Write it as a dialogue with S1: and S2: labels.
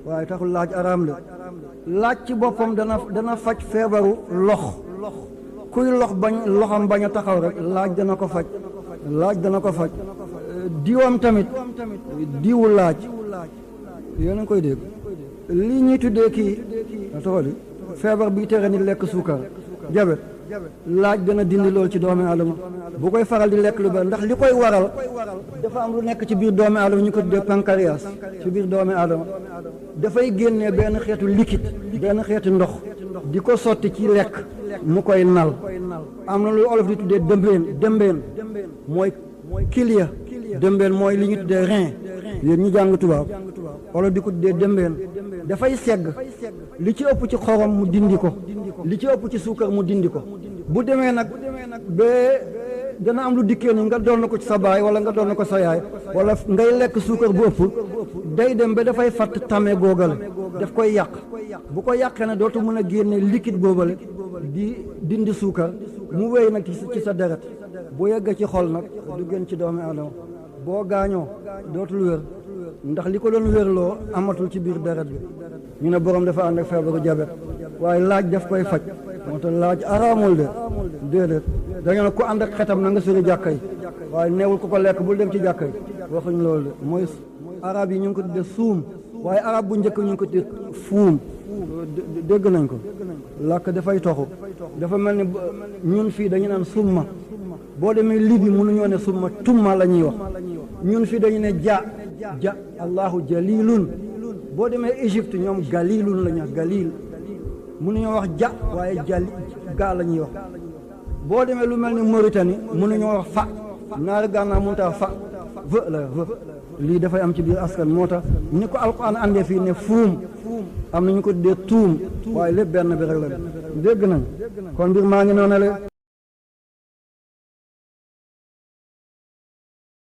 S1: waaye taxul laaj araam la laaj ci boppam dana faj feebaru lox kuy loxam bañ a taxaw rek laaj dana ko faj diwam tamit diwu laaj yéen a koy dégg lii ñuy tuddee kii taxali feebar bi tere nit lekk suukar jabet laaj dana dindi loolu ci doomi aadama bu koy faral di lekk lu bari ndax li koy waral dafa am lu nekk ci biir doomi aadama ñu ko tuddee pancréas ci biir doomi aadama dafay génnee benn xeetu liquide benn xeetu ndox di ko sotti ci lekk mu koy nal am na lu olof di tuddee dëmbeen mooy kilia dëmbeen mooy li ñu tuddee rein yéen ñi jàng tubaab olof di ko tuddee dëmbeen dafay segg li ci ëpp ci xorom mu dindi ko li ci ëpp ci suukar mu dindi ko bu demee nag ba dana am lu dikkee ni nga doon na ko ci sa baay wala nga doon na ko sa yaay wala ngay lekk suukar bu ëpp day dem ba dafay fatt tame googale daf koy yàq bu ko yàqee ne dootu mën a génne liquide boobale di dindi suukar mu wéy nag ci sa deret bu yegg ci xol nag du gën ci doomi aadama boo gaañoo dootul wér ndax li ko doon wérloo amatul ci biir deret bi ñu ne borom dafa ànd ak feebaru jabet waaye laaj daf koy faj moo tax laaj araamul de déedéet dañoo ne ku ànd ak xetam na nga sori jàkka yi waaye neewul ku ko lekk bul dem ci jàkka yi waxuñ loolu de mooy arab yi ñu ngi ko tudde suum waaye arab bu njëkk ñu ngi ko tudde fuum dégg nañ ko làkk dafay toxu dafa mel ni ñun fii dañu naan summa boo demee libi mënuñoo ne summa tumma la ñuy wax ñun fii dañu ne ja allahu jalilun boo demee Égypte ñoom galilun la ñu wax galil mënuñoo wax ja waaye jali gaa la ñuy wax boo demee lu mel ni Mauritanie mënuñoo wax fa naari gànnaaw mënut a fa vë la vë lii dafay am ci biir askan moo tax ni ko alquran àndee fii ne fuum am na ñu ko tuddee tuum waaye lépp benn bi rek la dégg nañ kon mbir maa ngi noonu la